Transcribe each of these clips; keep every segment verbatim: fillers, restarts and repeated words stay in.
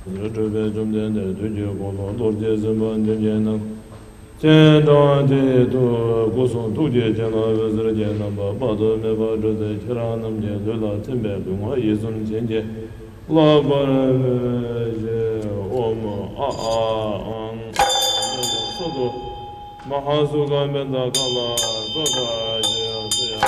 སྤྲུལ་པའི་བཅོམ་ལྡན་འདས་བདུད་ཀྱི་འཁོར་ལོ་རྡོ་རྗེ་སེམས་དཔའ་མདུན་བསྐྱེད་གནང་། སྤྱན་དྲངས་ཏེ་ཐུགས་སྐུ་གསུང་ཐུགས་ཀྱི་སྤྱན་ལ་འོད་ཟེར་གྱི་རྣམ་པ་དཔག་ཏུ་མེད་པ་སྤྲོས་ཏེ། ཁྱེད་རང་རྣམས་ཀྱི་ལུས་ལ་ཐིམ་པས་ལུས་ངག་ཡིད་གསུམ་བྱིན་གྱིས་བརླབ་པར་མོས་ཤིག་ཨོཾ་ཨ་ཨ་ཨང་། སོ་སོ། མ་ཧཱ་སུ་ཁ་བཛྲ་ཀ་ལ་ཙོ་ཏ་ཇི་ཡ་སི་ཡ།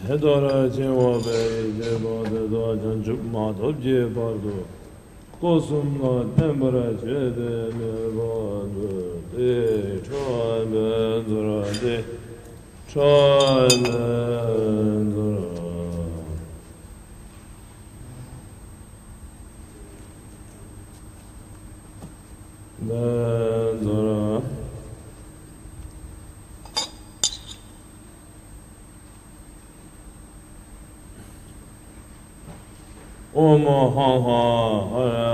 དེ་ལྟར་བྱིན་བ་པའི་ཡེ་ཤེས་པ་དེ་དག་བྱང་ཆུབ་མ་ཐོབ་ཀྱི་བར་དུ། སྐུ་གསུམ་ལ་བརྟེན་པར་བྱས་ཏེ་མོས་པ་མཛོད་དེ། ཕྲིན་ལས་མཛོད་དེ། ཕྲིན་ལས་མཛོད། ལས་མཛོད། ཨོཾ་ཧ་ཧ་ཧ་རེ་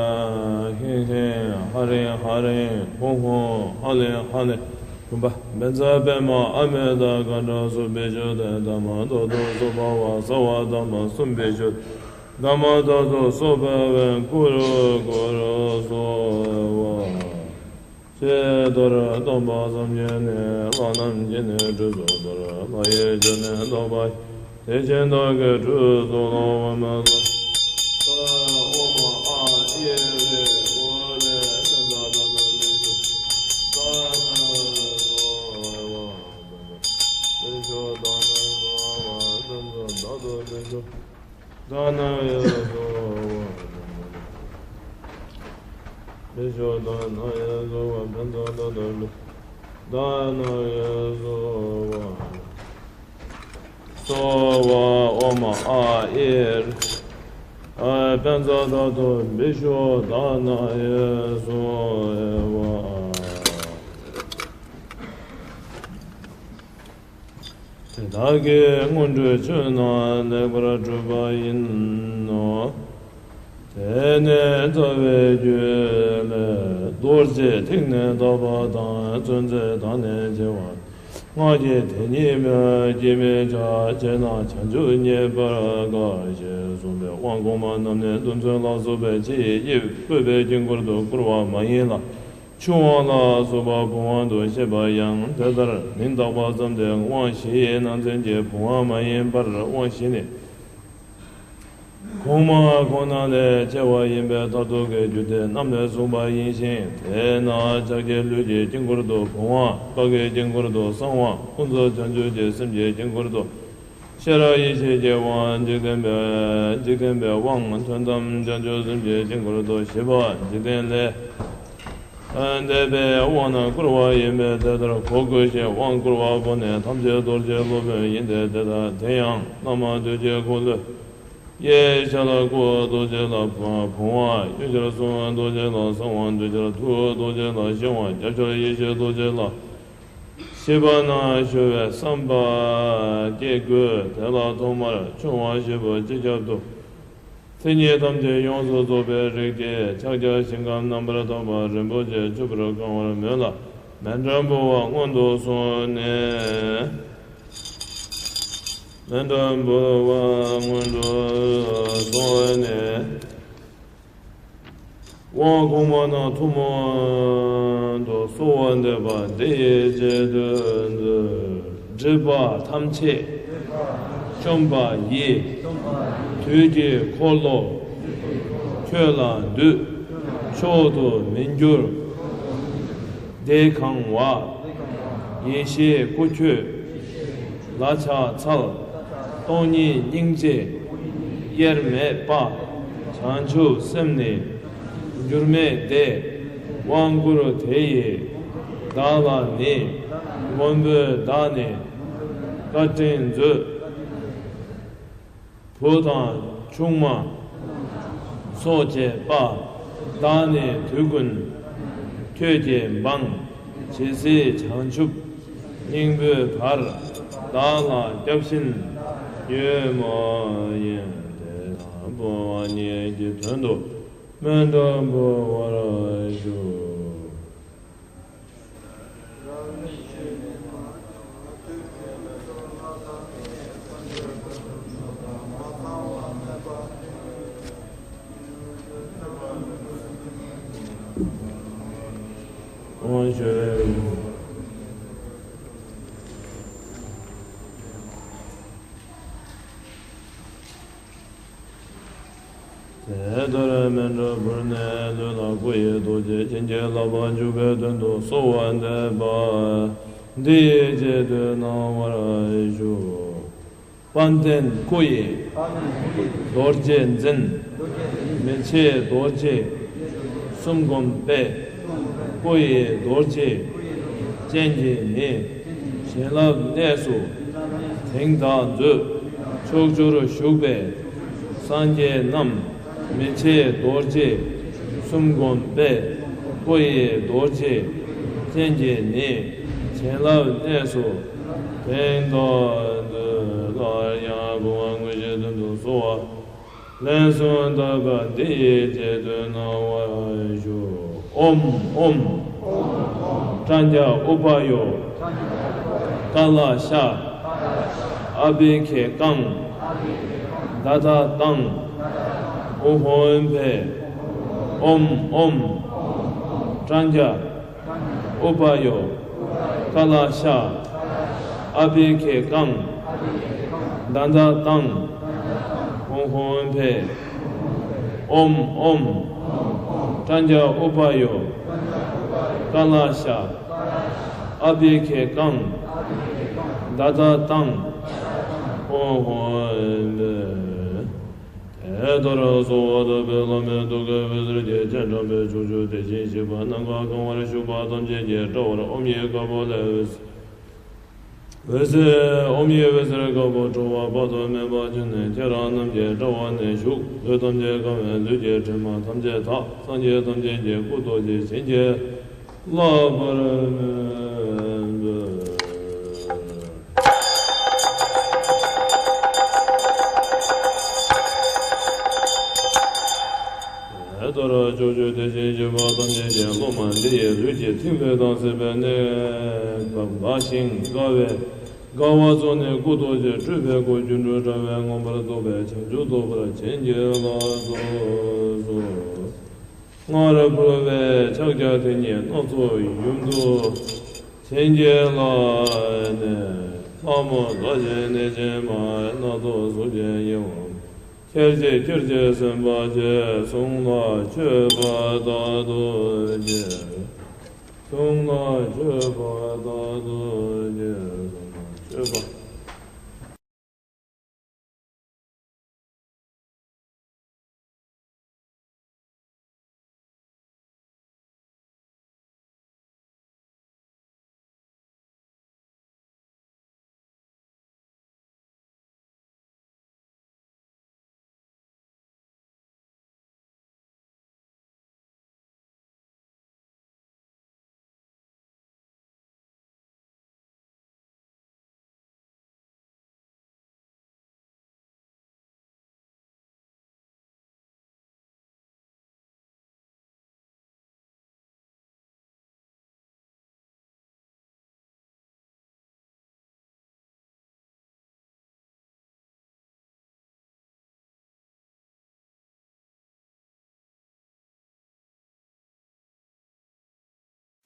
ཧེ་ཧེ་ཧ་རེ་ཧ་རེ་ཧོ་ཧོ་ཧ་ལེ་ཧ་ལེ། བུམ་པ་བཛྲ་པདྨ་ཨ་མི་ཏ་ཀ་ཏ་སུ་བི་ཤུདྡྷ་དྷརྨ་ཏ་ཏོ་སྭ་བྷཱ་ཝ་སརྦ་དྷརྨ་སུ་བི་ཤུདྡྷ་དྷརྨ་ཏ་ཏོ་སྭ་བྷཱ་ཝ་ཀུ་རུ་ཀུ་རུ་སྭ་བྷཱ་ཝ། ཇི་ལྟར་སྟོན་པ་སངས་རྒྱས་ནས། ལྷ་རྣམས་ཀྱིས་ནི་ཁྲུས་གསོལ་བར། ལྷ་ཡིས་ཀྱང་ནི་བཟློག་པ་ཡི། དེ་བཞིན་བདག་གིས་ཁྲུས་གསོལ་ལོ། ཨོཾ་ཨ་ཨི་རེ་ཨུ་ལེ་ཏན་ཏ་ཏ་ཏ་མི་ཤོ་ཏ་ན་སྭ་བྷཱ་ཝ་ཏན་ཏ་མི་ཤོ་ཏ་ན་སྭ་བྷཱ་ཝ་ཏན་ཏ་ཏ་ཏ་མི་ཤོ། ཏ་ན་ཡ་སྭ་བྷཱ་ཝ། མི་ཤོ་ཏ་ན་ཡ་སྭ་བྷཱ་ཏན་ཏ་ཏ་ཏ་མི། ཏ་ན་ཡ་སྭ་བྷཱ། སྭ་བྷཱ། ཨོཾ་ཨ་ཨི་རེ་ཨ་པཉྩ་དྷཱ་ཏུ་བི་ཤོ་ཏ་ན་ཡ་སྭ་བྷཱ། དེ་དག་གི་སྔོན་འགྲོའི་ཆོས་རྣམས་ལེགས་པར་གྲུབ་པ་ཡིན་ནོ། དེ་ནས་རྩ་བའི་རྒྱུད་ལས། རྡོ་རྗེ་ཐིག་ནི་དག་པ་དང་། ཚོན་རྩི་དག་ནི་ཆེ་བ། སྔགས་ཀྱི་དེ་ཉིད་སྨོས་ཅི་མི་བྱ། བྱས་ན་བྱང་ཆུབ་བརྙེས་པར་དཀའ། ཞེས་གསུངས་པས། དབང་གོང་མ་རྣམས་ནི་རྡུལ་ཚོན་ལ་སོགས་པའི་ཕྱི་ཡི་དབྱིབས། སྤོས་པའི་དཀྱིལ་འཁོར་དུ་བསྐུར་བ་མ་ཡིན་ལ། ཆུ་དབང་ལ་སོགས་པ་བུམ་དབང་དུ་བཤད་པ་ཡང་དེ་ལྟར་མིང་བཏགས་པ་ཙམ་སྟེ། དབང་བཞི་ཡི་ནང་ཚན་གྱི་བུམ་དབང་མ་ཡིན་པར། དབང་བཞི་ནི། གོང་མ་གོང་ན་ལས་སྐྱེ་བ་ཡིན་པས། མཐར་ཐུག་གི་རྒྱུ་དེ་རྣམས་ལས་གསུངས་པ་ཡིན་ཞིང་། དེས་ན་ལྕགས་ཀྱི་ལུས་ཀྱི་དཀྱིལ་འཁོར་དུ་བུམ་དབང་། སྐག་གི་དཀྱིལ་འཁོར་དུ་གསང་དབང་། ཀུན་རྫོབ་བྱང་ཆུབ་ཀྱི་སེམས་ཀྱི་དཀྱིལ་འཁོར་དུ་ཤེས་རབ་ཡེ་ཤེས་ཀྱི་དབང་། འཇིག་རྟེན་པའི་འཇིག་རྟེན་པའི་དབང་། དོན་དམ་བྱང་ཆུབ་སེམས་ཀྱི་དཀྱིལ་འཁོར་དུ་བཞི་པ་འཇིག་རྟེན་ལས་འདས་པའི་དབང་རྣམས་བསྐུར་བ་ཡིན་པས། དེ་ལྟར་གོ་དགོས་ཤིང་། དབང་བསྐུར་བ་པོ་ནི་ཐམས་ཅད་རྡོ་རྗེ་སློབ་དཔོན་ཡིན་ཏེ། དེ་དག་དེ་ཡང་བླ་མ་དུས་ཀྱི་འཁོར་ལོས། གཡས་ཕྱག་ལ་སྐུ་རྡོ་རྗེ་ལ་བུམ་དབང་། གཡོན་ཕྱོགས་སུ་རྡོ་རྗེ་ལ་གསང་དབང་། མདུན་ཕྱོགས་ཐུགས་རྡོ་རྗེ་ལ་བཤང་དབང་། རྒྱབ་ཕྱོགས་ཡེ་ཤེས་རྡོ་རྗེ་ལ་ཞི་བ་ན་གཞོལ་བའི་བསམ་པ་བསྐྱེད་དགོས། དེ་ལ་ཐོག་མར་ཆུ་དབང་བཞི་པོ་སྤྱི་ཁྱབ་ཏུ། མཚན་ཉིད་ཐམས་ཅད་ཡོངས་སུ་རྫོགས་པའི་རིགས་ཏེ། ཕྱག་རྒྱ་ཞིང་ཁམས་རྣམ་པར་དག་པ་རིན་པོ་ཆེས་ཕྱུག་པར་གང་བར་མོས་ལ། མཎྜལ་འབུལ་བ་སྔོན་དུ་སོང་ནས། མཎྜལ་འབུལ་བ་སྔོན་དུ་སོང་ནས། དབང་གོང་མ་རྣམས་ཐུན་མོང་དུ་གསོལ་བ་འདེབས་པ་འདི་ཡི་རྗེས་ཟློས་མཛོད། སྒྲིབ་པ་ཐམས་ཅད་བཅོམ་པ་ཡི། དུས་ཀྱི་འཁོར་ལོ་ཁྱོད་ལ་འདུད། མཆོག་ཏུ་མི་འགྱུར་བདེ་གང་བ། ཡེ་ཤེས་སྐུ་ཁྱོད་ལ་ཕྱག་འཚལ། སྟོང་ཉིད་སྙིང་རྗེ་དབྱེར་མེད་པ། བྱང་ཆུབ་སེམས་ནི་འགྱུར་མེད་བདེ། དབང་བསྐུར་དེ་ཡི་ བདག་ལ་ནི། མགོན་པོས་བདག་ནི་བཀའ་དྲིན་མཛོད། བུ་དང་ཆུང་མ་སོགས་བཅས་པ། བདག་ནི་དུས་ཀུན་ཁྱོད་ཀྱི་འབངས། ཇི་སྲིད་བྱང་ཆུབ་སྙིང་པོའི་བར། བདག་ལ་སྐྱབས་ཤིན་ཡོད་མ་ཡིན། དེ་ལ་འབུལ་བ་ཉིད་ཀྱི་དོན་དུ་སྨོན་འདུན་འབུལ་བར་ཞུ། དེ་ལྟར་སྨན་ཕྲུག་བུ་ནི་ལུས་ལ་སྐུ་ཡི་རྡོ་རྗེ་བྱིན་གྱིས་བརླབས་པ་འཇུག་པའི་དོན་དུ་གསོལ་བ་འདེབས་པ། འདི་ཡི་རྗེས་ཟློས་གནང་བར་ཞུ། དཔལ་ལྡན་སྐུ་ཡི་རྡོ་རྗེ་འཛིན། མི་ཕྱེད་རྡོ་རྗེ་གསུམ་བསྒོམས་པས། སྐུ་ཡི་རྡོ་རྗེ་ཅན་གྱིས་ནི། བྱིན་རླབས་གནས་སུ་དེང་བདག་མཛོད། ཕྱོགས་བཅུར་བཞུགས་པའི་སངས་རྒྱས་རྣམས། མི་ཕྱེད་རྡོ་རྗེ་གསུམ་བསྒོམས་པས། སྐུ་ཡི་རྡོ་རྗེ་ཅན་གྱིས་ནི། བྱིན་རླབས་གནས་སུ་དེང་བདག་མཛོད། སླར་ཡང་བུང་བ་དངོས་གཞིའི་དོན་དུ་གསོལ་བ་ལན་གསུམ་བཏབ་པ། འདི་ཡི་རྗེས་ཟློས་གནང་བར་ཞུ། ཨོཾ་ཨོཾ། ཀྲྀཾ་ཨུ་པ་ཡོ། ཀ་ལ་ཤ། ཨ་བྷི་ཥེ་ཀཾ། ད་ད་ཏཾ། ཨུ་ཧོཾ་ཕཊ། ཨོཾ་ཨོཾ། ཀྲྀཾ་ཨུ་པ་ཡོ། ཀ་ལ་ཤ། ཨ་བྷི་ཥེ་ཀཾ། ད་ད་ཏཾ། ཨུ་ཧོཾ་ཕཊ། ཨོཾ་ཨོཾ། ཀྲྀཾ་ཨུ་པ་ཡོ། ཀ་ལ་ཤ། ཨ་བྷི་ཥེ་ཀཾ། ད་ད་ཏཾ། ཨུ་ཧོཾ་ཕཊ། དེ་ལྟར་གསོལ་བ་བཏབ་པའི་བླ་མའི་ཐུགས་ཀའི་འོད་ཟེར་གྱིས་སྤྱན་དྲངས་པའི་ཕྱོགས་བཅུ་དེ་བཞིན་གཤེགས་པ་རྣམས་ཀྱི་གང་བར་བཞུགས་པ་ཐམས་ཅད་ཀྱི་དཔྲལ་བར་ཨོཾ་ཡི་དཀར་པོ་ལས་འོད་ཟེར། འོད་ཟེར། ཨོཾ་ཡི་འོད་ཟེར་དཀར་པོ་འཕྲོ་བ་དཔག་ཏུ་མེད་པ་བྱུང་ནས་ཁྱེད་རང་རྣམས་ཀྱི་དཔྲལ་བ་ནས་ཞུགས། ལུས་ཐམས་ཅད་གང་བའི་ལུས་ཀྱི་དྲི་མ་ཐམས་ཅད་དག། སངས་རྒྱས་ཐམས་ཅད་ཀྱི་སྐུ་རྡོ་རྗེ་བྱིན་གྱིས་བརླབས་པར་མོས་འདོད། དེ་ལྟར་ཕྱོགས་བཅུ་དེ་བཞིན་གཤེགས་པ་ཐམས་ཅད་ཀྱི་སློབ་མ་འདི་ཡི་ལུས་ཀྱི་ཐིག་ལེ་དང་བསྲེས་པའི་གནས་སྐབས་དགའ་ཞིང་དགའ་བའི་དགའ་བ་རྫོགས་ནས་སྐུ་རྡོ་རྗེ་སྤྲུལ་པའི་སྒོ་སྒྱུ་འཕྲུལ་དྲ་བས་མངོན་པར་རྫོགས་པའི་བྱང་ཆུབ་རྫོགས་པར་བྱིན་གྱིས་བརླབ་ཏུ་གསོལ། སྔར་ཕུལ་བའི་ཕྱག་རྒྱ་དེ་ཉིད་སྣ་ཚོགས་ཡུམ་དུ་བྱིན་གྱིས་བརླབས་ནས། ལྷ་མོ་ལྷ་ཆེན་གནས་ཆེན་མ། སྣ་ཚོགས་གཟུགས་ཅན་ཡིད་འོང་ཁྱེར་བྱེད་ཁྱེར་བྱེད་སེམས་དཔའ་ཆེ། གསུང་ལ་མཆོད་པ་རྟག་ཏུ་བགྱི། གསུང་ལ་མཆོད་པ་རྟག་ཏུ་བགྱི། གསུང་ལ་མཆོད་པ།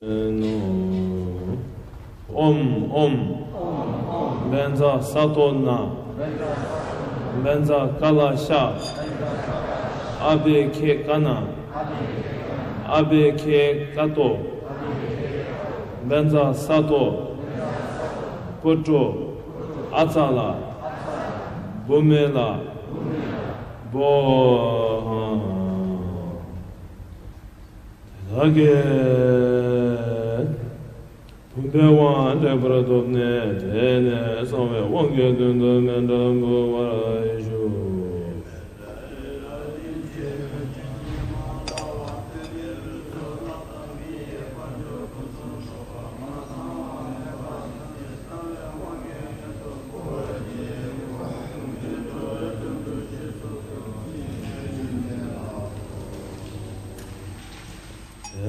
ཨོཾ་ཨོཾ། བཛྲ་ས་ཏྭ་ན། བཛྲ་ཀ་ལ་ཤ། ཨ་བྷི་ཥེ་ཀ་ན། ཨ་བྷི་ཥེ་ཀ་ཏོ། བཛྲ་ས་ཏྭ། ཕུ་ཊོ། ཨ་ཙ་ལ། བྷཱུ་མི་ལ། བྷོ་ཧཱ། དེ་དག་གིས། བདེ་བ་འབྲེལ་པར་ཐོབ་ནས། དེ་ནས་གསང་བའི་དབང་གི་མདུན་དུ་མཎྜལ་འབུལ་བར་ཞུ།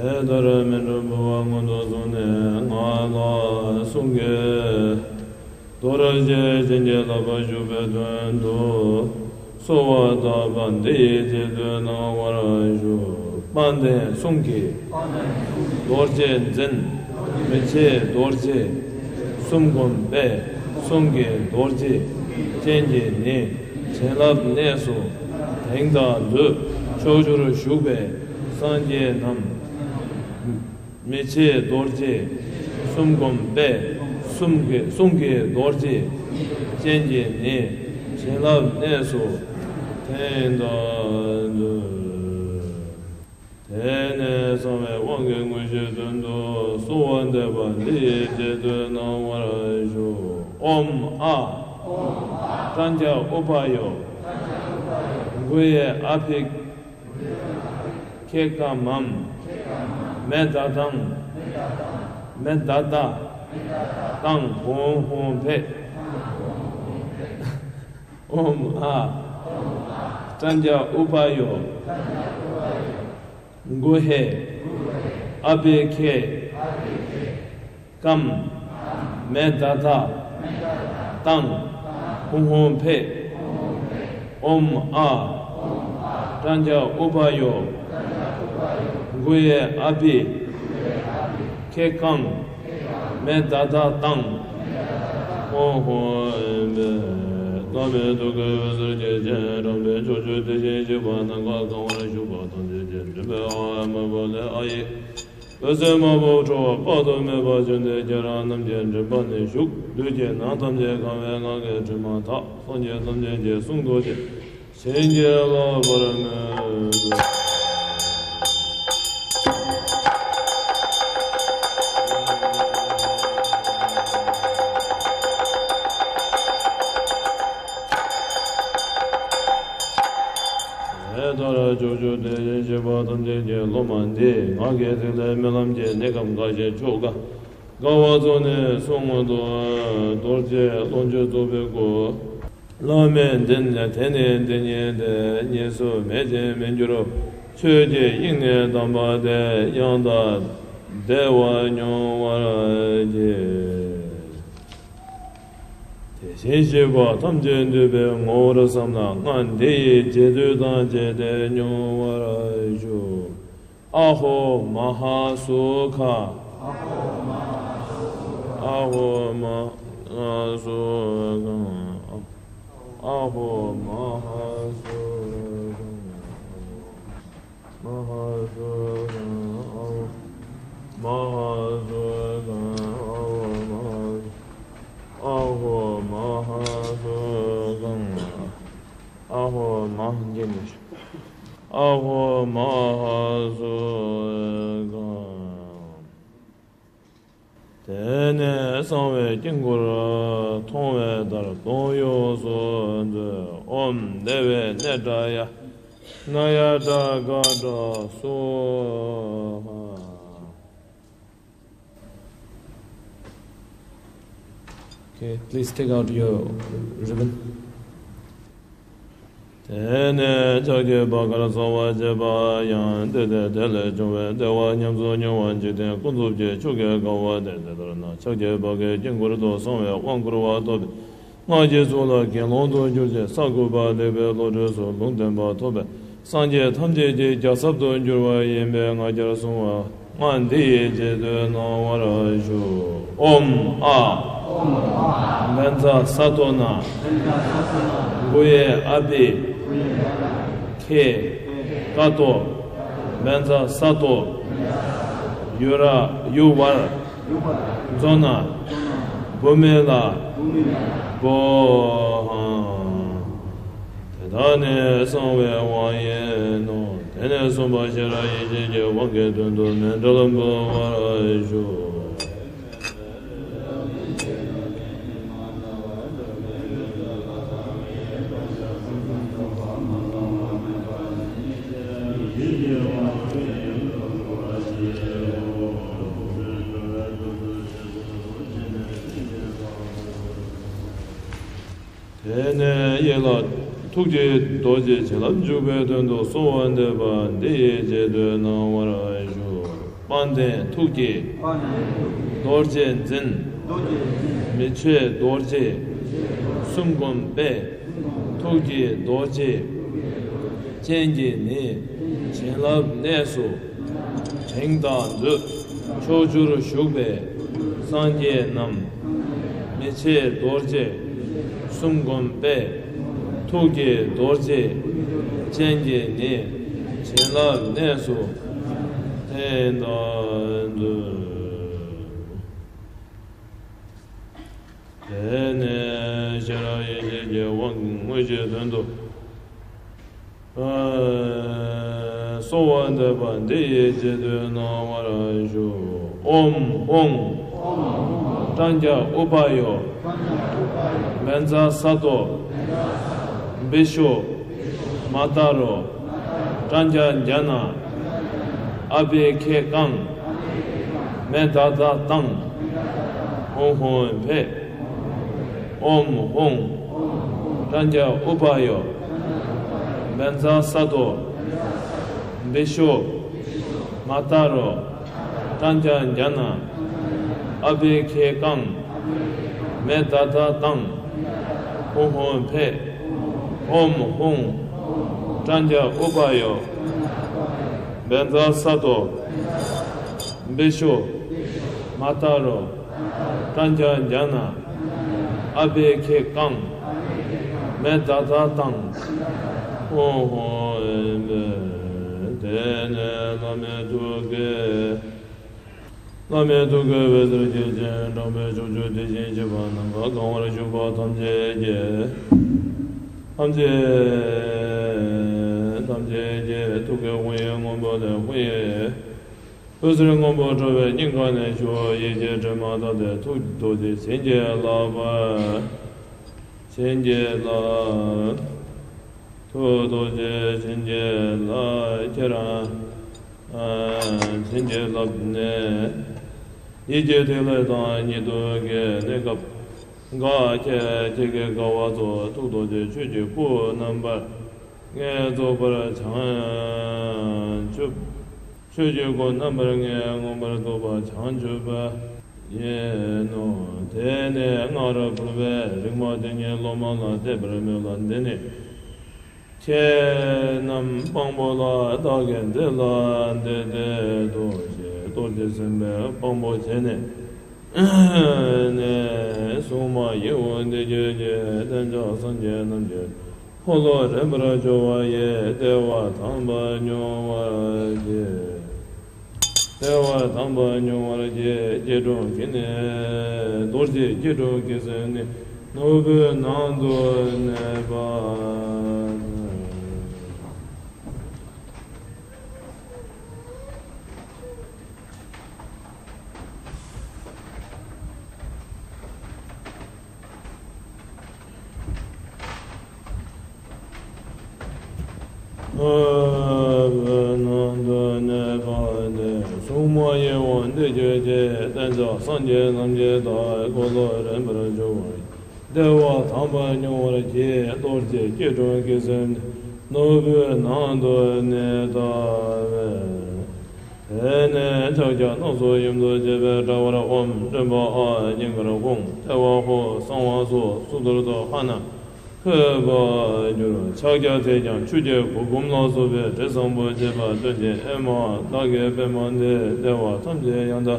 དེ་ལྟར་མཎྜལ་འབུལ་བ་སྔོན་དུ་སོང་ནས། སྔགས་ལ་གསུང་གི། རྡོ་རྗེ་སྤྱན་གྱིས་བརླབ་པར་ཞུ་བའི་དོན་དུ། གསོལ་བ་བཏབ་པ་འདི་ཡི་རྗེས་ཟློས་གནང་བར་ཞུ། དཔལ་ལྡན་གསུང་གི་རྡོ་རྗེ་འཛིན། མི་ཕྱེད་རྡོ་རྗེ་གསུམ་བསྒོམས་པས། གསུང་གི་རྡོ་རྗེ་སྤྱན་གྱིས་ནི། བྱིན་རླབས་གནས་སུ་དེང་དང་མཛོད། ཕྱོགས་བཅུར་བཞུགས་པའི་སངས་རྒྱས་རྣམས། མི་ཕྱེད་རྡོ་རྗེ་གསུམ་བསྒོམས་པས། གསུང་གི་གསུང་གི་རྡོ་རྗེ་སྤྱན་གྱིས་ནི། བྱིན་རླབས་གནས་སུ་དེང་དང་མཛོད། དེ་ནས་གསང་བའི་དབང་གི་དངོས་གཞིའི་དོན་དུ། གསོལ་བ་འདེབས་པ་འདི་ཡི་རྗེས་ཟློས་གནང་བར་ཞུ། ཨོཾ་ཨཱཿཧཱུྃ། ཏྲཾ་ཙཾ་ཨུ་པ་ཡོ། གུ་ཡེ་ཨ་བྷི། ཁེ་ཀ་མཾ། མེ་ད་ཏཾ། མེ་ད་ཏ། ཏཾ་ཧཱུྃ་ཧཱུྃ་ཕཊ། ཨོཾ་ཨཱཿཧཱུྃ། ཏྲཾ་ཙཾ་ཨུ་པ་ཡོ། གུ་ཧེ། ཨ་བྷི་ཁེ། ཀཾ། མེ་ད་ཏ། ཏཾ་ཧཱུྃ་ཧཱུྃ་ཕཊ། ཨོཾ་ཨཱཿཧཱུྃ། ཏྲཾ་ཙཾ་ཨུ་པ་ཡོ། གུ་ཡེ་ཨ་བྷི། ཁེ་ཀཾ། མེ་ད་ཏ་ཏཾ་ཧཱུྃ་ཧཱུྃ་ཕཊ། བླ་མེད་རྡོ་རྗེ་འོད་ཟེར་གྱི་སྤྱན། དྲངས་པས་ཕྱོགས་བཅུའི་དེ་བཞིན་གཤེགས་པ་རྣམས་ཀྱིས་གང་བར་བཞུགས་པ་ཐམས་ཅད་ཀྱི་མགྲིན་པའི་ཧཱུྃ་ཧཱུྃ་དམར་པོ་ལས་ཨ་ཡིག་འོད་ཟེར་དམར་པོ་འཕྲོ་བ་དཔག་ཏུ་མེད་པ་བྱོན་ཏེ། ཁྱེད་རང་རྣམས་ཀྱི་མགྲིན་པ་ནས་ཞུགས། བདུད་ཀྱི་ནང་ཐམས་ཅད་གང་བའི་ངང་གིས་དྲི་མ་དག་སངས་རྒྱས་ཐམས་ཅད་ཀྱི་གསུང་རྡོ་རྗེ་བྱིན་གྱིས་བརླབ་པར་མོས། དེ་ལྟར་ཕྱོགས་བཅུའི་དེ་བཞིན་གཤེགས་པ་ཐམས་ཅད་ཀྱི་སློབ་མ་འདིས་ངག་གི་ཐིག་ལེ་རྨི་ལམ་གྱི་གནས་སྐབས་འགའ་ཞིག་ཆོ་ག་དཀའ་བ་རྫོགས་ནས་གསུང་དུ། རྡོ་རྗེ་ཀློང་ཆེན་རྫོགས་པའི་སྐུ། བླ་མེད་འདི་ནི་དེ་ནི་འདི་ཉིད་དེ། གཉིས་སུ་མེད་ཅིང་མི་འགྱུར་ཆོས་ཀྱི་དབྱིངས་ནི་དམ་པ་སྟེ། ཡང་དག་བདེ་བ་མྱོང་བར་བགྱི། དེ་བཞིན་གཤེགས་པ་ཐམས་ཅད་འདུས་པའི་ངོ་བོར་བསམས་ལ་སྔགས་འདི་ཡི་རྗེས་ཟློས་དང་བཅས་ཏེ་མྱོང་བར་ཞུ། ཨ་ཧོ་མ་ཧཱ་སུ་ཁ། ཨ་ཧོ་མ་ཧཱ་སུ་ཁ། ཨ་ཧོ་མ་ཧཱ་སུ་ཁ། མ་ཧཱ་སུ་ཁ། ཨ་ཧོ་མ་ཧཱ་སུ་ཁ། ཨ་ཧོ་མ་ཧཱ་སུ་ཁ། ཨ་ཧོ་མ་ཧཱ་སུ་ཁ། ཨ་ཧོ་མ་ཧཱ་སུ་ཁ། ཨ་ཧོ་མ་ཧཱ་སུ་ཁ། དེ་ནས་གསང་བའི་དཀྱིལ་འཁོར་མཐོང་བའི་ལྟར་གདོང་ཡོངས་སུ་མཛོད། ཨོཾ་བདེ་བའི་ནཻ་ཊཱ་ཡ་ནཱ་ཡ་ཊ་ག་ཊ་སྭཱ་ཧཱ། Okay, please take out your ribbon. དེ་ནས་ཕྱག་གི་བ་གར་གསོལ་བ་བྱེད་པ་ཡང་། དེ་ལྟར་དེ་ལས་བྱུང་བའི་བདེ་བ་ཉམས་སུ་མྱོང་བ་འཇིག་རྟེན་ཀུན་རྫོབ་ཀྱི་ཆོས་ཀྱི་དགའ་བ་སྟེ། དེ་ལྟར་ན་ཕྱག་གི་བ་གའི་དཀྱིལ་འཁོར་དུ་གསང་བའི་དབང་བསྐུར་བ་ཐོབ་པའི་སྔགས་ཀྱི་ཚོགས་ལ་དགེ་སློང་དུ་གྱུར་ཅིང་ས་དགུ་པ་ལེགས་པའི་བློ་གྲོས་སུ་ལུང་བསྟན་པ་ཐོབ་པས། སངས་རྒྱས་ཐམས་ཅད་ཀྱི་རྒྱལ་ཚབ་ཏུ་འགྱུར་བ་ཡིན་པས་ང་རྒྱལ་བསྲུང་བ་སྔགས་འདི་ཡི་རྗེས་ཟློས་གནང་བར་ཞུ། ཨོཾ་ཨཱཿཧཱུྃ། བཛྲ་ས་ཏྭ་ན། གུ་ཡེ་ཨ་བྷི། ཁེ། ཀ་ཏོ། བཛྲ་ས་ཏྭ། ཡུ་ར་ཡུ་ཝར། ཛྭ་ན། བྷཱུ་མི་ལ། བྷཱུ་ཧཱུྃ། དེ་དག་ནི་གསང་བའི་དབང་ཡིན་ནོ། དེ་ནས་གསུངས་པ་ཤེས་རབ་ཡེ་ཤེས་ཀྱི་དབང་གི་དོན་དུ་མཎྜལ་འབུལ་བར་ཞུ། དེ་ནས་ཡིད་ལ་ཐུགས་ཀྱི་རྡོ་རྗེ་བྱིན་རླབས་འཇུག་པའི་དོན་དུ་གསོལ་བ་འདེབས་པ་འདི་ཡི་རྗེས་ཟློས་གནང་བར་ཞུ། དཔལ་ལྡན་ཐུགས་ཀྱི་རྡོ་རྗེ་འཛིན། མི་ཕྱེད་རྡོ་རྗེ་གསུམ་བསྒོམས་པས། ཐུགས་ཀྱི་རྡོ་རྗེ་ཅན་གྱིས་ནི། བྱིན་རླབས་གནས་སུ་དེང་དང་མཛོད། ཕྱོགས་བཅུར་བཞུགས་པའི་སངས་རྒྱས་རྣམས། མི་ཕྱེད་རྡོ་རྗེ་གསུམ་བསྒོམས་པས། ཐུགས་ཀྱི་རྡོ་རྗེ་ཅན་གྱིས་ནི། བྱིན་རླབས་གནས་སུ་དེང་དང་མཛོད། དེ་ནས་ཤེས་རབ་ཡེ་ཤེས་ཀྱི་དབང་གི་དངོས་གཞིའི་དོན་དུ། གསོལ་བ་འདེབས་པ་འདི་ཡི་རྗེས་ཟློས་གནང་བར་ཞུ། ཨོཾ་ཧཱུྃ། ཀྲྀཾ་ཨུ་པ་ཡོ། བཛྲ་ས་ཏྭ། བི་ཤྭ། མ་ཏཱ་རོ། ཀྲྀཾ་ཛྙཱ་ན། ཨ་བྷི་ཥེ་ཀཾ། མེ་དྷ་ཏ་ཏཾ། ཧཱུྃ་ཧཱུྃ་ཕཊ། ཨོཾ་ཧཱུྃ། ཀྲྀཾ་ཨུ་པ་ཡོ། བཛྲ་ས་ཏྭ། བི་ཤྭ། མ་ཏཱ་རོ། ཀྲྀཾ་ཛྙཱ་ན། ཨ་བྷི་ཥེ་ཀཾ། མེ་དྷ་ཏ་ཏཾ། ཧཱུྃ་ཧཱུྃ་ཕཊ། ཨོཾ་ཧཱུྃ། ཀྲྀཾ་ཨུ་པ་ཡོ། བཛྲ་ས་ཏྭ། བི་ཤྭ། མ་ཏཱ་རོ། ཀྲྀཾ་ཛྙཱ་ན། ཨ་བྷི་ཥེ་ཀཾ། མེ་དྷ་ཏ་ཏཾ། ཧཱུྃ་ཧཱུྃ་ཨེ། དེ་ནས་བླ་མའི་ཐུགས་ཀའི། བླ་མའི་ཐུགས་ཀའི་འོད་ཟེར་བརྗིད་ཅིང་གྲགས་པས་ཕྱོགས་བཅུའི་དེ་བཞིན་གཤེགས་པ་རྣམས་ཀྱིས་གང་བར་བཞུགས་པ་ཐམས་ཅད་ཀྱི། ཐམས་ཅད། ཐམས་ཅད་ཀྱི་ཐུགས་ཀའི་དབང་ཡོད་སྔོན་པོ་ལས་དབང་ཡོད། འོད་ཟེར་སྔོན་པོ་འཕྲོ་བའི་སྙིང་ག་ནས་ཞུ། ཡིད་ཀྱི་དྲི་མ་དག་སྟེ་ཐུགས་རྡོ་རྗེ་བྱིན་གྱིས་བརླབས་པ། བྱིན་གྱིས་བརླབས། ཐུགས་རྡོ་རྗེ་བྱིན་གྱིས་བརླབས། ཁྱེད་རང་བྱིན་གྱིས་བརླབས་ནས། ཡིད་ཀྱི་ཐིག་ལེ་དང་ཉིད་དུ་གྱེས་ནས་སྐབས་འགའ་ཁྱེད་ཁྱེད་ཀྱི་དགའ་བ་རྫོགས། ཐུགས་རྡོ་རྗེ་ཆོས་ཀྱི་སྐུ་རྣམ་པར་ངས་རྫོགས་པར་བྱང་ཆུབ། ཆོས་ཀྱི་སྐུ་རྣམ་པར་ངས་མངོན་པར་རྫོགས་པར་བྱང་ཆུབ་པ་ཡིན་ནོ། དེ་ནས་སྔར་བུལ་བའི་རིག་མ་དེ་ཉིད་སློབ་མ་ལ་གཏད་པར་མོས་ལ། འདི་ནི་ཁྱེད་རྣམས་དཔང་པོ་ལ་བདག་གིས་འདི་ལ་འདི་སྐད་དུ་ཞེས་རྡོ་རྗེ་སེམས་དཔའི་དཔང་པོ་བྱས་ནས། ནས་སྲུང་མ་ཡི་དབང་འདི་ཁྱེད་ཀྱིས་གཏན་འཇགས་སངས་རྒྱས་རྣམས་ཀྱི་འཁོར་ལོ་རིམ་པར་སྦྱོར་བ་ཡི་བདེ་བ་དམ་པ་མྱོང་བར་བགྱི། བདེ་བ་དམ་པ་མྱོང་བར་བགྱི། སྐྱིལ་ཀྲུང་གིས་ནི། རྡོ་རྗེ་སྐྱིལ་ཀྲུང་གི་སེམས་ནི་ནོར་བུའི་ནང་དུ་གནས་པ། ནང་དུ་གནས་པ་ནི། སྲུང་མ་ཡི་དབང་འདི་ཁྱེད་ཀྱིས་གཏན་འཇགས་སངས་རྒྱས་རྣམས་ཀྱི་བདག་འཁོར་ལོ་རིམ་པར་སྦྱོར་བ་ཡི་བདེ་བ་དམ་པ་མྱོང་བར་བགྱི། རྡོ་རྗེ་སྐྱིལ་ཀྲུང་གི་སེམས་ནི་ནོར་བུའི་ནང་དུ་གནས་ལྟ་བས། དེ་ནས་ཕྱག་རྒྱ་སྣ་ཚོགས་ཡུམ་དུ་བྱས་པའི་དྲ་བར་ཨོཾ་མགྲིན་པ་ཨཱཿ་སྙིང་གར་ཧཱུྃ་ལྟེ་བ་ཧཱུྃ་གསང་བ་སོགས་གཙུག་ཏོར་དུ་ཧ་ན་འཕོས་པར་གྱུར། ཕྱག་རྒྱ་དེས་ཀྱང་ཆུ་སྐྱེས་གུར་གུམ་ལ་སོགས་པའི་དྲི་བཟང་པོ་བྱེད་པ་སྟོན་ཅིང་ཨེ་མ། བདག་གི་པདྨ་འདི་བདེ་བ་ཐམས་ཅད་ཡང་དག་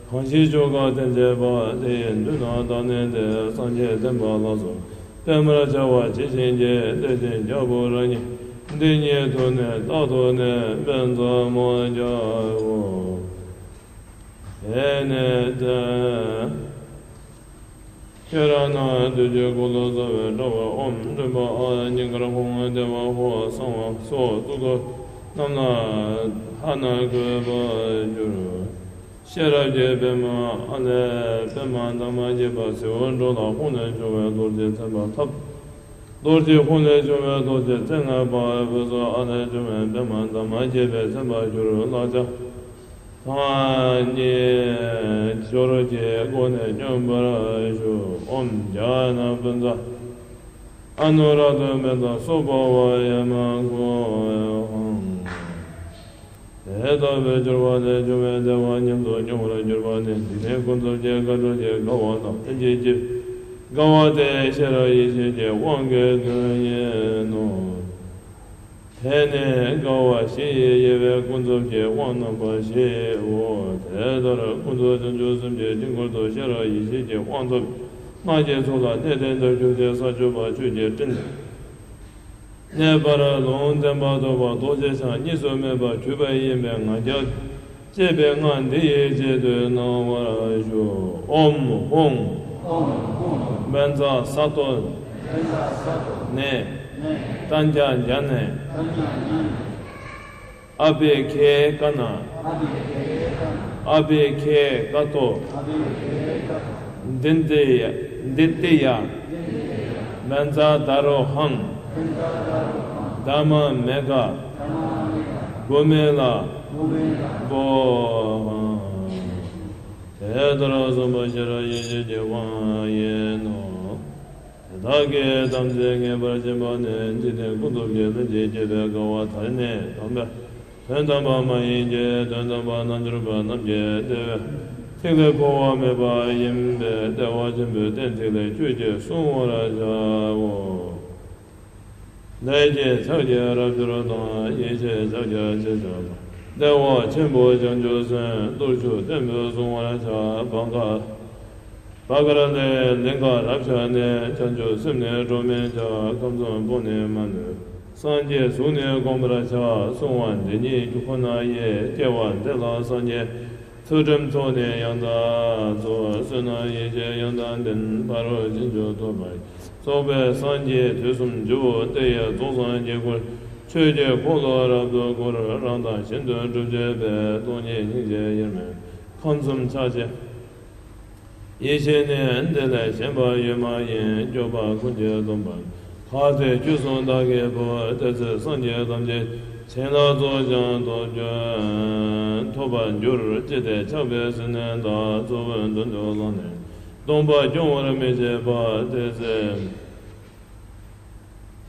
གང་ཞིག་ཆོ་ག་དེ་བྱེད་པ་དེ་ཡི་མདུན་ན་བདག་ནི་དེ་སངས་རྒྱས་བསྟན་པ་ལ་སོགས་པདྨར་བྱ་བ་ཇི་བཞིན་བགྱིད། དེ་བཞིན་རྒྱལ་པོ་རང་ཉིད་འདི་ཉིད་དུ་ནི་རྟག་ཏུ་ནི་བཛྲ་མོ་ཛའོ། དེ་ནས་ཏེ། ཁྱེད་རང་རྣམས་བདུད་ཀྱི་འཁོར་ལོ་རྩ་བའི་དྲ་བར་ཨོཾ་མགྲིན་པ་ཨཱཿ་སྙིང་གར་ཧཱུྃ་ལྟེ་བ་ཧཱུྃ་གསང་བ་སོགས་གཙུག་ཏོར་རྣམས་ལ་ཧ་ན་འཕོས་པར་གྱུར། ཤེས་རབ་ཀྱི་པདྨ་ཨ་ལས་པདྨ་འདབ་མ་བརྒྱད་པ་ཟེའུ་འབྲུ་ལ་ཧཱུྃ་ལས་བྱུང་བའི་རྡོ་རྗེ་ཚེ་འཕགས་ཐབས། རྡོ་རྗེ་ཧཱུྃ་ལས་བྱུང་བའི་རྡོ་རྗེ་ཚེ་དངོས་པ་འོད་སྲུང་ཨ་ལས་བྱུང་བའི་པདྨ་འདབ་མ་བརྒྱད་པའི་ཚེ་འཕགས་གྱུར་ལག་བརྡ་ཐང་ཉིད་སྦྱོར་གྱི་སྒོ་ནས་སྙོམས་པར་ཞུགས། ཨོཾ་ཛྙཱ་ན་བཛྲ། ཨ་ནུ་ར་དང་མེ་ཏོག་སོགས་པ་བ་ཡ་མ་གོ་ཧང་། དེ་ལྟ་བུའི་སྦྱོར་བ་ལས་བྱུང་བའི་བདེ་བ་མཉམ་དུ་མྱོང་བར་གྱུར་པ་ནི་འཇིག་རྟེན་ཀུན་རྫོབ་ཀྱི་དགའ་སྤྲོ་ཞེས་དགའ་བ་དང་ལྷན་ཅིག་སྐྱེས་དགའ་བ་དེ་ཤེས་རབ་ཡེ་ཤེས་ཀྱི་དབང་གིས་ཐོན་ཡིན་ནོ། དེ་ནི་དགའ་བ་བཞི་ཡི་དབྱེ་བས་ཀུན་རྫོབ་ཀྱི་དབང་རྣམ་པ་བཞིའོ། དེ་ལྟར་ཀུན་རྫོབ་བྱང་ཆུབ་སེམས་ཀྱི་དཀྱིལ་འཁོར་དུ་ཤེས་རབ་ཡེ་ཤེས་ཀྱི་དབང་ཐོབ་པའི་སྔགས་ཀྱི་ཚོགས་ལ་གནས་བརྟན་དུ་གྱུར་ཅིང་ས་བཅུ་པ་ཆོས་ཀྱི་སྤྲིན་གནས་པར་ལུང་བསྟན་པ་ཐོབ་པ་རྡོ་རྗེ་འཆང་གཉིས་སུ་མེད་པར་གྱུར་པ་ཡིན་པས་ང་རྒྱལ་བཅས་པའི་སྔགས་འདི་ཡི་ཆེད་དུ་གནང་བར་ཞུ། ཨོམ་ཧོང་། ཨོམ་ཧོང་། བཛྲ་ས་ཏྭ། བཛྲ་ས་ཏྭ། ནས། བཛྲ་ཛྙཱ་ན། བཛྲ་ཛྙཱ་ན། ཨ་བྷི་ཥེ་ཀ་ན། ཨ་བྷི་ཥེ་ཀ་ཏོ། ཨ་བྷི་ཥེ་ཀ་ཏོ། དྷི་ཏི་ཡ། དྷི་ཏི་ཡ། བཛྲ་དྷ་རོ་ཧཾ། བཛྲ་དྷ་རོ་ཧཾ། དྷརྨ་མེ་གྷ། དྷརྨ་མེ་གྷ། བྷུ་མི་ལ། བྷུ་མི་ལ། བྷོ་ཧཾ། དེ་ལྟར་གསུངས་པ་ཤེས་རབ་ཡེ་ཤེས་ཀྱི་དབང་ཡིན་ནོ། དེ་དག་གི་དམ་ཚིག་ངེས་པར་བྱེད་པ་ནི་འཇིག་རྟེན་ཀུན་རྫོབ་ཀྱི་ལྷན་ཅིག་སྐྱེས་པའི་དགའ་བ་དང་ནི་དམ་པའི་དོན་དམ་པ་མ་ཡིན་གྱི་དོན་དམ་པར་རྣལ་འབྱོར་པ་རྣམས་ཀྱི་བདེ་བའི་ཐིག་ལེ་འཁོར་བ་མེད་པ་ཡིན་པས་བདེ་བ་ཆེན་པོའི་རྟེན་ཐིག་ལེ་བཅུད་ཀྱིས་བསྲུང་བར་བྱའོ། ལས་ཀྱི་ཕྱག་རྒྱའི་རབ་སྦྱོར་དང་། ཡེ་ཤེས་ཕྱག་རྒྱ་ཆེ་ཤོས་དང་། བདེ་བ་ཆེན་པོ་བྱང་ཆུབ་སེམས་གཏོར་ཆུད་བརྟན་པོས་བསྲུང་བར་བྱ། བ་ག་བ་ག་ར་ལས་ལིང་ག་རབ་ཤར་ནས། བྱང་ཆུབ་སེམས་ནི་འགྲོ་མི་བྱ། ཁམས་གསུམ་ཕོ་ནི་མ་ནུས། སངས་རྒྱས་གཟུགས་ནི་བསྒོམ་པར་བྱ། བསྲུང་བ་འདི་ཉིད་ཁོ་ན་ཡིས། སྐྱེ་བ་འདི་ལ་སངས་རྒྱས་ཚུལ་ཁྲིམས་ཚོགས་ནི་ཡང་དག་རྫོགས། བསོད་ནམས་ཡེ་ཤེས་ཡང་དག་ལྡན། ཕ་རོལ་ཕྱིན་བཅུ་ཐོབ་པ་ཡི། རྫོགས་པའི་སངས་རྒྱས་དུས་གསུམ་སྤྱི་བོ་དེ་ཡི་རྫོགས་སངས་རྒྱས་སྐུ། ཆོས་ཀྱི་འཁོར་ལོ་རབ་ཏུ་བསྐོར། རང་དང་གཞན་དོན་སྒྲུབ་བྱེད་པའི། སྟོང་ཉིད་སྙིང་རྗེ་དབྱེར་མེད་ཁམས་གསུམ་ཕྱག་བྱེད། ཡེ་ཤེས་ནི་འདི་ལས་གཞན་པ་ཡོད་མ་ཡིན། སྐྱོབ་པ་ཀུན་གྱི་སྡོམ་པ་ནི། གལ་ཏེ་ཁྱོད་གསུང་བདག་གིས་འབུལ། དེ་ཚེ་སངས་རྒྱས་ཐམས་ཅད་བྱིན་རླབས་རྫོགས་ཤིང་ཐོབ་འགྱུར། ཐོབ་པར་འགྱུར། ཅི་སྟེ་ཆགས་པའི་སེམས་ནི་དག་གཙོ་བོའི་དོན་དུ་བླངས་ནས་སྡོམ་པ་སྐྱོང་བར་མི་བྱེད་པ། དེ་ཚེ་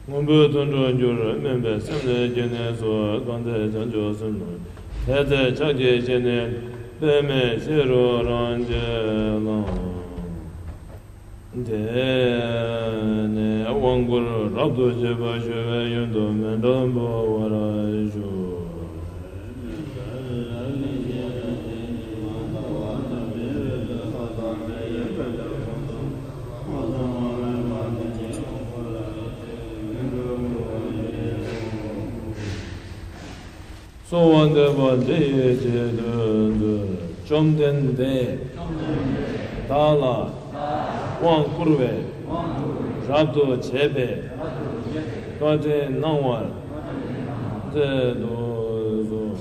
སྔོན་པོའི་དོན་འགྲུབ་འགྱུར། དམན་པའི་སེམས་ནི་སྐྱེ་གནས་སུ། གང་དེ་བྱང་ཆུབ་སེམས་ལ་དེ་ཚེ་ཕྱག་བགྱིས་ཞེས་ནི། དཔེ་མེད་ཤེས་རབ་རང་རྒྱལ་ལ། དེ་ནས་དབང་བསྐུར་རབ་ཏུ་བྱེད་པ་ཞུ་བའི་ཡོན་དུ་མཎྜལ་འབུལ་བར་ཞུ། གསོལ་བ་འདེབས་པ་འདི་ཡི་ཆེད་དུ་མཛོད། བཅོམ་ལྡན་འདས་བདག་ལ་དབང་བསྐུར་བས་རབ་ཏུ་བྱེད་པའི་བཀའ་དྲིན་གནང་བར་མཛད་དུ་གསོལ།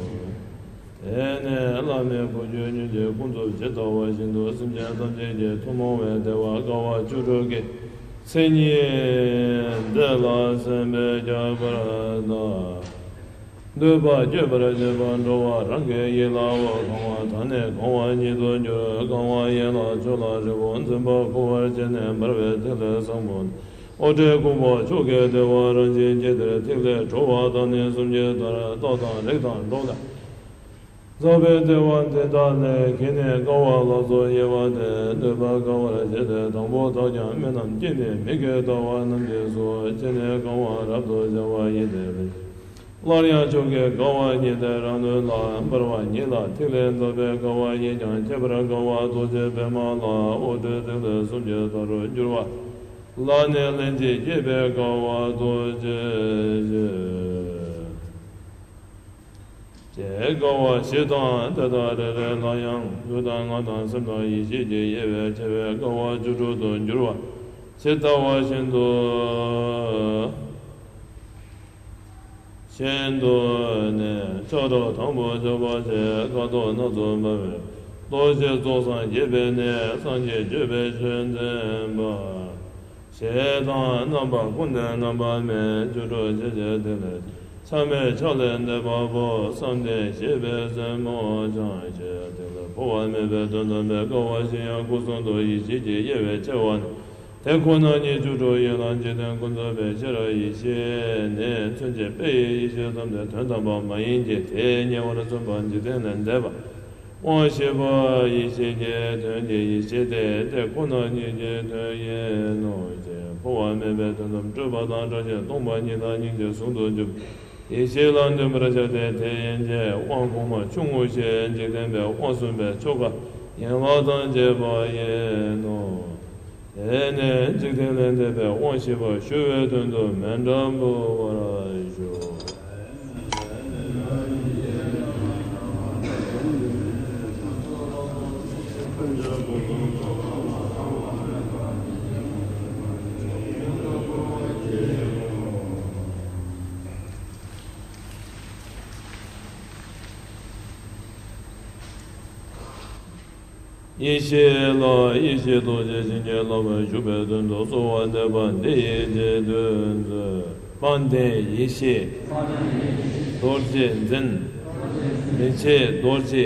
དེ་ནས་བླ་མའི་བུ་ཁྱོད་ཉོན་ཅིག་ཀུན་རྫོབ་ཇི་ལྟ་བ་བཞིན་དུ་སེམས་ཅན་ཐམས་ཅད་ཀྱི་ཐུན་མོང་བའི་བདེ་བ་དགའ་བ་བཅུ་དྲུག་གི་མཚན་ཉིད་འདི་ལ་སེམས་པས་ཁྱབ་པར་གདའ། འདོད་པ་སྐྱེད་པར་བྱེད་པ་འགྲོ་བ་རང་གི་ཡིད་ལའོ། གང་བ་དག་ནི་གང་བ་ཉིད་དུ་འགྱུར། གང་བ་ཡན་ལག་ཆུ་ལ་རི་བོ་འཛིན་པ་ཁུ་བར་བྱས་ནས་འབར་བའི་ཐིག་ལེ་བཟང་པོ་ནི། འོ་དྲེད་ཁུག་པ་མཆོག་གི་བདེ་བ་རང་བཞིན་གྱིས་དེར་ཐིག་ལེ་བྲོ་བ་དག་ནི་གསུམ་གྱི་མཐར་རྟགས་དང་རིགས་དང་འགྲོ་དང་། འཛག་པའི་བདེ་བ་འདི་དག་ལས་གིས་ནི་དགའ་བ་ལ་སོགས་དབྱེ་བ་སྟེ། འདོད་པ་དགའ་བར་བྱེད་དེ། དང་པོ་བདག་ཀྱང་རྨི་ལམ་དཀྱིལ་ནས་མིག་གིས་ལྟ་བ་རྣམས་ཀྱིས་སོ། གཅིག་ནི་གང་བ་རབ་ཏུ་ཤར་བ་ཡིན་ཏེ། སླར་ཡང་མཆོག་གི་དགའ་བ་ཉིད་དེ་རང་ལུས་ལ། འབར་བ་ཉིད་ལ་ཐིག་ལེ་འཛག་པའི་དགའ་བ་ཡིས་ཀྱང་ཁྱད་པར་དགའ་བ་རྡོ་རྗེ་པདྨ་ལ། འོ་དྲེད་ཐིག་ལེ་གསུམ་གྱི་མཐའ་རུ་གྱུར་པ་ལ་ནི་ལྷན་ཅིག་སྐྱེས་པའི་དགའ་བ་རྡོ་རྗེ་བཞི། ཞེས་དགའ་བ་བཞི་དང་དེ་དག་རེ་རེ་ལ་ཡང་ལུས་དང་ངག་དང་སེམས་དང་ཡིད་ཤེས་ཀྱི་དབྱེ་བས་ཕྱེ་བའི་དགའ་བ་བཅུ་དྲུག་ཏུ་འགྱུར་བ་ཇི་ལྟ་བ་བཞིན་དུ། བཞིན་དུ་ནི་ཆ་རོགས་དང་པོ་འཇོག་པ་བྱས། ཁ་དོག་སྣ་ཚོགས་འབར་བའི་རྡོ་རྗེ་རྫོགས་སངས་རྒྱས་པའི་གནས། སངས་རྒྱས་བརྗོད་པའི་ཆོས་འཛིན་པ། ཞེས་དང་རྣམ་པ་ཀུན་ནས་རྣམ་པ་མེད། བཅུ་དྲུག་ཕྱེད་ཕྱེད་ཐིག་ལེ་ཆ་མེད་ཕྱག་ལས་འདེབས་པ་པོ། བསམ་གཏན་བཞད་པའི་སེན་མོ་འཆང་། ཞེས་ཐིག་ལེ་འཕོ་བ་མེད་པའི་དོན་དམ་པའི་དགའ་བ་བཞི་ཡང་སྐུ་གསུང་ཐུགས་ཡེ་ཤེས་ཀྱི་དབྱེ་བས་ཕྱེ་བ་ནི། དེ་ཁོ་ན་ཉིད་བཅུ་དྲུག་ཡིན་ལ། འཇིག་རྟེན་ཀུན་རྫོབ་པའི་ཕྱིར་ཡེ་ཤེས་ནི། མཚོན་བྱེད་དཔེ་ཡི་ཡེ་ཤེས་ཙམ་སྟེ་དོན་དམ་པ་མ་ཡིན་གྱི། དེས་ཉེ་བར་མཚོན་པ་འཇིག་རྟེན་ལས་འདས་པ་དབང་བཞི་པོ་ཡེ་ཤེས་ཀྱི་དོན་གྱི་ཡེ་ཤེས་ཏེ། དེ་ཁོ་ན་ཉིད་ཀྱི་དོན་ཡིན་ནོ། ཞེས་འཁོར་བ་མེད་པའི་དོན་དམ་སྤྲོས་པ་དང་བྲལ་ཞིང་སྟོང་པ་ཉིད་དང་སྙིང་རྗེ་ཟུང་དུ་འཇུག་པའི་ཡེ་ཤེས་ལ་འདུན་པར་བྱ་སྟེ། དེ་ཡན་ཆད་དབང་གོང་མ་ཆུང་ངུ་ཞེས་འཇིག་རྟེན་པའི་དབང་གསུམ་པའི་ཆོ་ག་ཡན་ལག་དང་བཅས་པ་ཡིན་ནོ། དེ་ནས་འཇིག་རྟེན་ལས་འདས་པའི་དབང་བཞི་པ་ཞུ་བའི་དོན་དུ་མཎྜལ་འབུལ་བར་ཞུ། ཡེ་ཤེས་ལ་ཡེ་ཤེས་རྡོ་རྗེ་བྱིན་གྱིས་བརླབ་པར་ཞུ་བའི་དོན་དུ་གསོལ་བ་འདེབས་པ་འདི་ཡི་རྗེས་ཟློས་མཛོད། དཔལ་ལྡན་ཡེ་ཤེས་རྡོ་རྗེ་འཛིན། མི་ཕྱེད་རྡོ་རྗེ་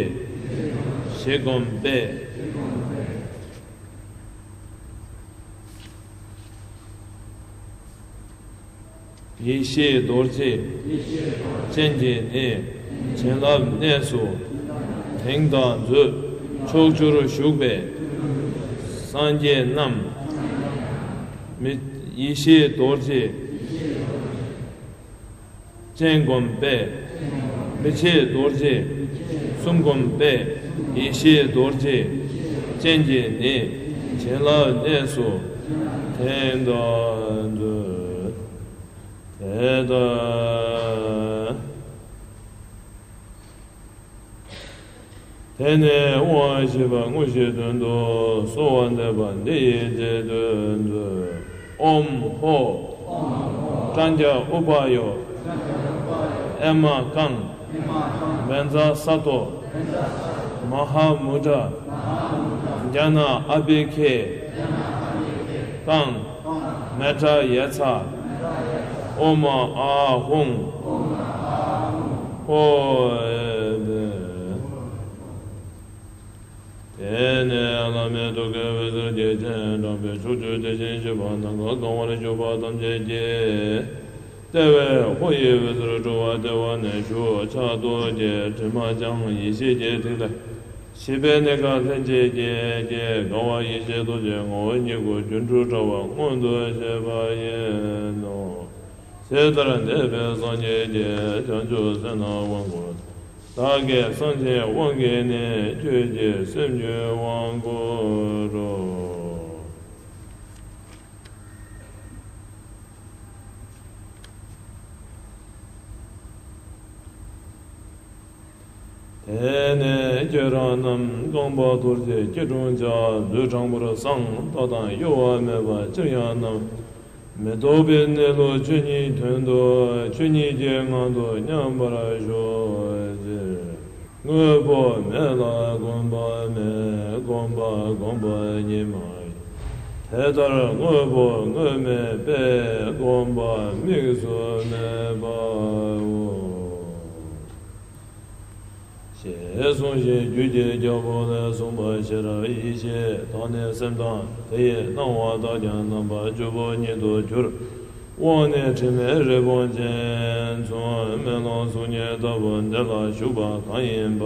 བཞི་བསྒོམས་པས། ཡེ་ཤེས་རྡོ་རྗེ་ཅན་གྱིས་ནི། བྱིན་རླབས་གནས་སུ་དེང་དང་མཛོད། ཕྱོགས་བཅུར་བཞུགས་པའི་སངས་རྒྱས་རྣམས། མི་ཡེ་ཤེས་རྡོ་རྗེ་ཅན་བསྒོམས་པས། མི་ཕྱེད་རྡོ་རྗེ་གསུམ་བསྒོམས་པས། ཡེ་ཤེས་རྡོ་རྗེ་ཅན་གྱིས་ནི། བྱིན་རླབས་གནས་སུ་དེང་དང་མཛོད། དེ་ལྟར། དེ་ནས་དབང་བཞི་པ་དངོས་གཞིའི་དོན་དུ་གསོལ་བ་འདེབས་པ་འདི་ཡི་རྗེས་ཟློས་མཛོད། ཨོཾ་ཧོ། ཀྲཱཉྩ་ཨུ་པ་ཡོ། ཨེ་མ་ཀཾ། བཛྲ་ས་ཏྭ། མ་ཧཱ་མུ་དྲ། ཛྙཱ་ན་ཨ་བྷི་ཥེ་ཀཾ། མེ་ཏྲ་ཡེ་ཚ། ཨོཾ་ཨཱཿ་ཧཱུྃ། ཨོ། དེ་ནས་བླ་མེད་རྡོ་རྗེ་འོད་ཟེར་གྱི་སྤྱན་དྲངས་པས་ཕྱོགས་བཅུ་དེ་བཞིན་གཤེགས་པ་ནམ་མཁའ་གང་བར་བཞུགས་པ་ཐམས་ཅད་ཀྱིས། བདེ་བའི་འོད་ཀྱི་འོད་ཟེར་འཕྲོ་བ་བདེ་བ་ནས་ཞུ། ཕྱག་རྡོ་རྗེ་དྲི་མ་སྦྱངས་ཡེ་ཤེས་ཀྱི་ཐིག་ལེ་བཞི་པའི་གནས་སྐབས་ལྷན་ཅིག་སྐྱེས་ཀྱིས། དགའ་བ་ཡེ་ཤེས་རྡོ་རྗེ་ངོ་བོ་ཉིད་སྐུ་སྒྱུ་འཕྲུལ་དྲ་བ་མངོན་དུ་བྱེད་པ་ཡིན་ནོ། དེ་ལྟར་འདས་པའི་སངས་རྒྱས་ཀྱིས། བྱང་ཆུབ་སེམས་ལ་དབང་བསྐུར། བདག་གི་སེམས་ཀྱི་དབང་གིས་ནི། ཁྱོད་ཀྱི་སེམས་རྒྱུད་དབང་བསྐུར་རོ། དེ་ནས་ཁྱེད་རང་རྣམས་རྐང་པ་རྡོ་རྗེ་སྐྱིལ་ཀྲུང་བཅའ། ལུས་དྲང་པོར་བསྲང་། རྟག་དང་གཡོ་བ་མེད་པར་ཅིར་ཡང་བསྣམས། མི་ལྡོག་པའི་གནས་ལུགས་ཆོས་ཉིད་དོན་དུ། ཆོས་ཉིད་ཀྱི་ངང་དུ་མཉམ་པར་ཞོག་ཅིག། དངོས་པོ་མེད་ལ་སྒོམ་པ་མེད། སྒོམ་པ་སྒོམ་པ་ཉིད་མ་ཡིན། དེ་ལྟར་དངོས་པོ་དངོས་མེད་པས། སྒོམ་པ་དམིགས་སུ་མེད་པའོ། ཞེས་གསུངས་ཤིང་རྒྱུད་ཀྱི་རྒྱལ་པོ་ལས་གསུངས་པ་ཤེས་རབ་ཡེ་ཤེས། བདག་ནི་སེམས་དང་དེ་ཡི་སྣང་བ་དག་ཀྱང་རྣམ་པ་བཅུ་པོ་ཉིད་དུ་གྱུར། དབང་ནི་དྲི་མེད་རི་བོང་ཅན་མཚུངས། མེ་ལོང་གཟུགས་བརྙན་ལྟ་བུ་འདི་ལ་ཞུགས་པ་གང་ཡིན་པ།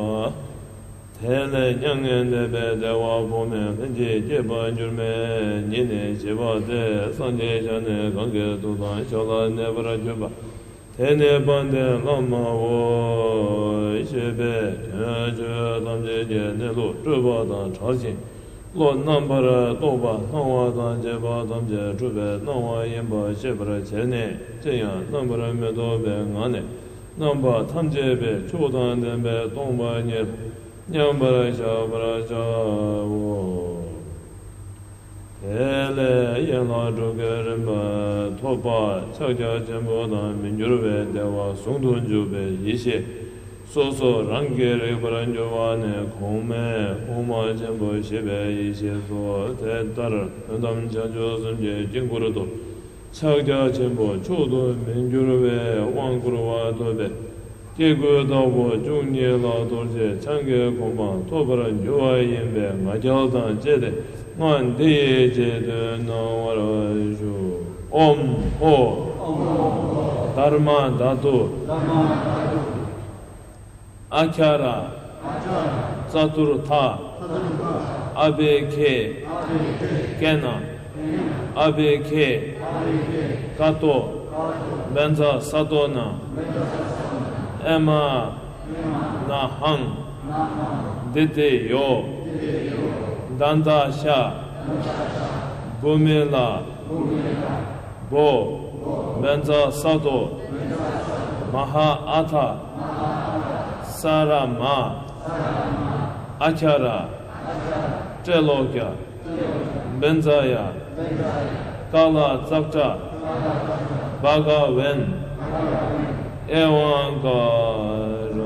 དེ་ལས་མྱ་ངན་འདས་པའི་བདེ་བ་འཕོ་མེད་ལྷན་ཅིག་སྐྱེས་པར་འགྱུར་མེད། ཉིད་ནི་ཞི་བ་སྟེ། སངས་རྒྱས་ཞལ་ནི་གང་གི་ཐུགས་དང་ཞལ་ལ་གནས་པར་གྱུར་པ། དེ་ནི་དཔལ་ལྡན་བླ་མའོ། ཞེས་པས་དོན་ཆོས་ཐམས་ཅད་ཀྱི་གནས་ལུགས་སྤྲོས་པ་དང་བྲལ་ཞིང་། བློ་རྣམ་པར་རྟོག་པ་སྣང་བ་དང་བཅས་པ་ཐམས་ཅད་གྲུབ་པའི་སྣང་བ་ཡིན་པ་ཤེས་པར་བྱས་ནས། ཅི་ཡང་རྣམ་པར་མི་རྟོག་པའི་ངང་ནས་རྣམ་པ་ཐམས་ཅད་པའི་མཆོག་དང་ལྡན་པའི་སྟོང་པ་ཉིད་མཉམ་པར་བཞག་པར་བྱའོ། དེ་ལས་ཡན་ལག་དྲུག་གི་རིམ་པ་ཐོབ་པ། ཕྱག་རྒྱ་ཆེན་པོ་དང་མི་འགྱུར་བའི་བདེ་བ་ཟུང་དུ་འཇུག་པའི་ཡེ་ཤེས་སོ་སོ་རང་གིས་རིག་པར་འགྱུར་བ་ནི། གོང་མའི་དབུ་མ་ཆེན་པོ་ཞེས་པའི་ཡེ་ཤེས་སོ། དེ་ལྟར་དོན་དམ་བྱང་ཆུབ་སེམས་ཀྱི་དཀྱིལ་འཁོར་དུ། ཕྱག་རྒྱ་ཆེན་པོ་མཆོག་ཏུ་མི་འགྱུར་བའི་དབང་བསྐུར་བ་ཐོབ་པས། སྐྱེ་དགུའི་བདག་པོ་བཅུ་གཉིས་ལ་རྡོ་རྗེ་འཆང་གི་གོ་འཕང་ཐོབ་པར་འགྱུར་བ་ཡིན་པས་ང་རྒྱལ་དང་བཅས་ཏེ། སྔགས་འདི་ཡི་རྗེས་ཟློས་གནང་བར་ཞུ། ཨོཾ་ཧོ། དྷརྨ་དྷཱ་ཏུ། ཨ་ཁྱ་ར། ཙ་ཏུར་ཐ། ཨ་བྷེ་ཁེ། ཀེ་ན། ཨ་བྷེ་ཁེ། ཀ་ཏོ། བཛྲ་ས་ཏོ་ན། ཨེ་མ། ན་ཧང་། དི་ཏེ་ཡོ། ད་ད་ཤ། བྷུ་མི་ལ། བྷོ། བཛྲ་ས་ཏོ། མ་ཧཱ་ཨ་ཐ། ས་ར་མ། ཨ་ཁྱ་ར། ཏྲེ་ལོ་ཀྱ། བཛྲ་ཡ། ཀ་ལ་ཙཀྲ། བྷ་ག་ཝན། ཨེ་ཝང་ཀ་ར།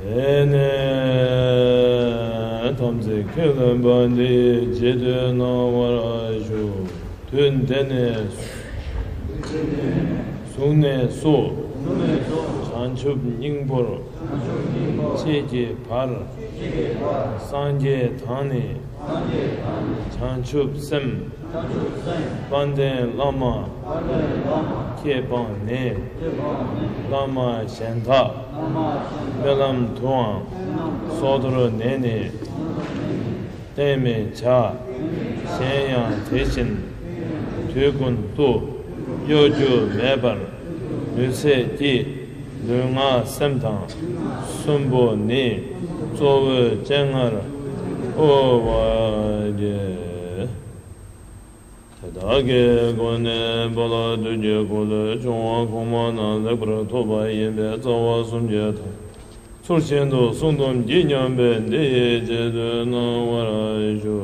དེ་ནས་དམ་ཚིག་ཁས་ལེན་པ་འདི་རྗེས་ཟློས་གནང་བར་ཞུ། དུས་འདི་ནས་བཟུང་ནས་སུ། བྱང་ཆུབ་སྙིང་པོར་བཅས་ཀྱི་བར། སངས་རྒྱས་དང་ནི་བྱང་ཆུབ་སེམས། དཔལ་ལྡན་བླ་མ་མཁྱེན་པ་ནས། བླ་མ་གཞན་དག་སྨོན་ལམ་དུའང་སོ་ཐོར་ནས་ནི་གཏན་མི་བྱ། གཞན་ཡང་དེ་བཞིན་དུས་ཀུན་ཏུ་གཡོ་སྒྱུ་མེད་པར་ལུས་ཚད་ཀྱི་ལུས་ངག་སེམས་དང་གསུམ་པོ་ནི་གཙོ་བོའི་སྤྱན་སྔར་དབུལ་བར་བགྱི། དེ་དག་གི་སྒོ་ནས་དཔལ་དུས་ཀྱི་འཁོར་ལོའི་འབྱུང་བ་གོང་མ་རྣམས་ལེགས་པར་ཐོབ་པ་ཡིན་པས་རྩ་བ་སུམ་བརྒྱ་དང་། ཚུལ་བཞིན་དུ་སྲུང་སྡོམ་བགྱིད་སྙམ་པས་འདི་ཡི་རྗེས་ཟློས་གནང་བར་ཞུ།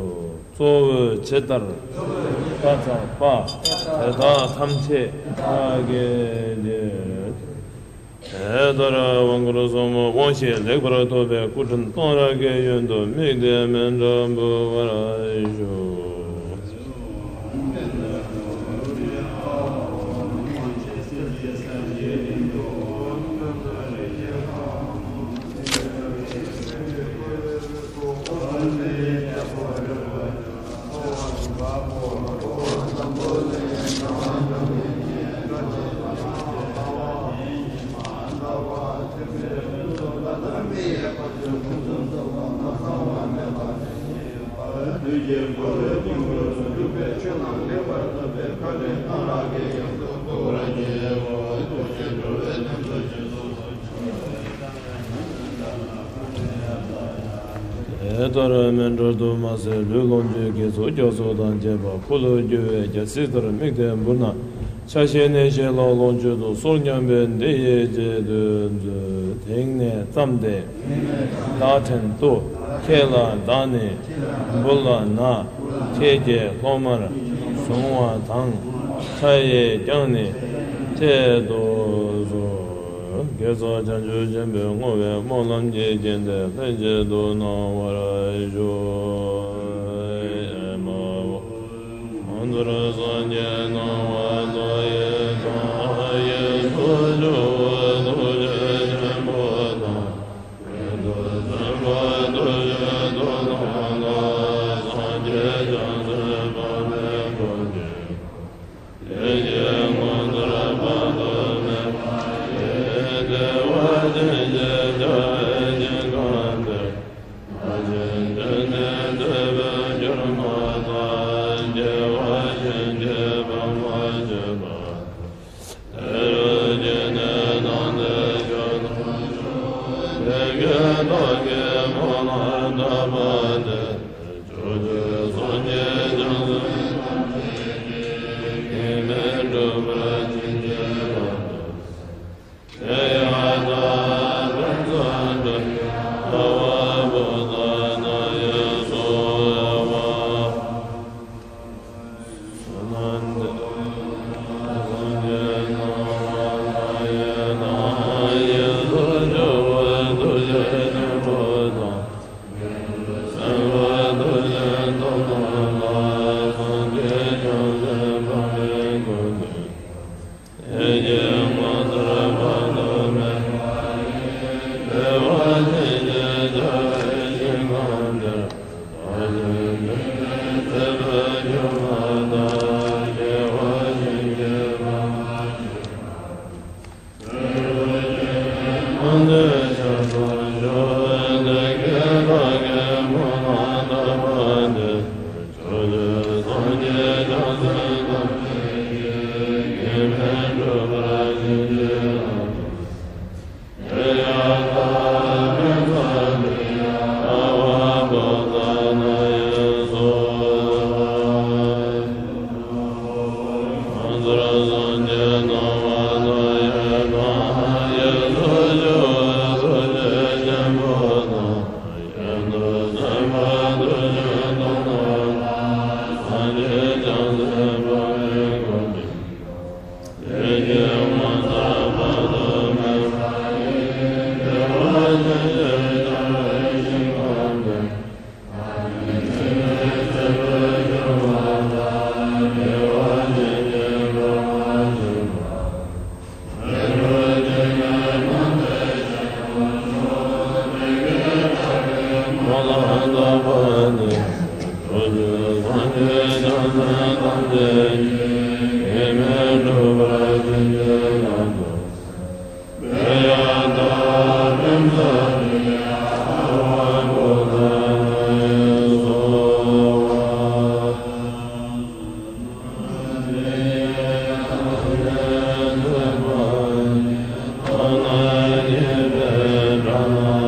གཙོ་བོའི་ཇི་ལྟར་བཀའ་སྩལ་པ། དེ་དག་ཐམས་ཅད་བདག་གིས་བགྱི། དེ་ལྟར་དབང་བསྐུར་གསུམ་དབང་བཞི་ལེགས་པར་ཐོབ་པའི་སྐུ་ཕྲེང་གཏང་རག་གི་ཡོན་དུ་དམིགས་ཏེ་མཎྜལ་འབུལ་བར་ཞུ། དེ་ལྟར་སྨིན་གྲོལ་དུ་མ་ཟད་ལུས་ལོངས་སྤྱོད་དགེ་ཚོགས་སྐྱོ་ཚོགས་དང་བཅས་པ་ཕུལ་དུ་གྱུར་པའི་རྒྱལ་སྲིད་ལྟར་དམིགས་ཏེ་འབུལ་ན། ཆ་ཤས་ནས་བཞེས་ལ་ལོངས་སྤྱོད་དུ་གསོལ་སྙམ་པའི་འདི་ཡི་རྗེས་ཟློས་མཛོད། དེང་ནས་བརྩམས་ཏེ། བདག་ཕྲན་དུ། ཁྱེད་ལ་བདག་ནི། འབུལ་ལ་ན། ཁྱེད་ཀྱི་སློབ་མར། བཟུང་བ་དང་། ཕྱག་ཡིས་བསྐྱངས་ནས། འཕྲལ་དུ་གསོལ། དགེ་རྩ་བྱང་ཆུབ་ཆེན་པོའི་བསྔོ་བའི་སྨོན་ལམ་གྱི་རྒྱུན་དེ་ལྷན་ཅིག་ཏུ་གནང་བར་ཞུ། ཨེ་མ་ཧོ། ཁོང་ཚོར་སངས་རྒྱས་སྣང་བ་མཐའ་ཡས་དང་། གཡས་སུ་ཇོ་བོ་ཐུགས་རྗེ་ཆེན་པོ་དང་། གཡོན་དུ་སེམས་དཔའ་ཐུགས་རྗེ་ཐོབ་རྣམས་ལ། སངས་རྒྱས་བྱང་སེམས་དཔག་མེད་སྐུ་མཆོད། ལས་ཀྱི་མངོན་མཐོར་དཔག་ཏུ་མེད་པ་ཡི། བདེ་བ་ཅན་ཞེས་བྱ་བའི་ཞིང་ཁམས་དེར། ལྷ་ཆེན་སྤྱན་ནི་བརྗིད་པར་གྱུར་པ་དང་། སྐྱེ་བ་གཞན་གྱིས་སྤང་བར་བྱེད་པ། དེ་རུ་སྐྱེས་ནས་སྣང་མཐའི་ཆོས་རྣམས་ཤོག །དེ་སྐད་བདག་གིས་སྨོན་ལམ་བཏབ་པ་དེས། ཕྱོགས་བཅུའི་སངས་རྒྱས་བྱང་སེམས་ཐམས་ཅད་ཀྱིས། གེགས་མེད་འགྲུབ་པར་བྱིན་གྱིས་བརླབ་ཏུ་གསོལ། དེ་ཡང་དག་པའི་མཚན་ཉིད་ཀྱི་ཨ་ཝ་བྷོ་དྷ་ན་ཡི་གསོལ་བ།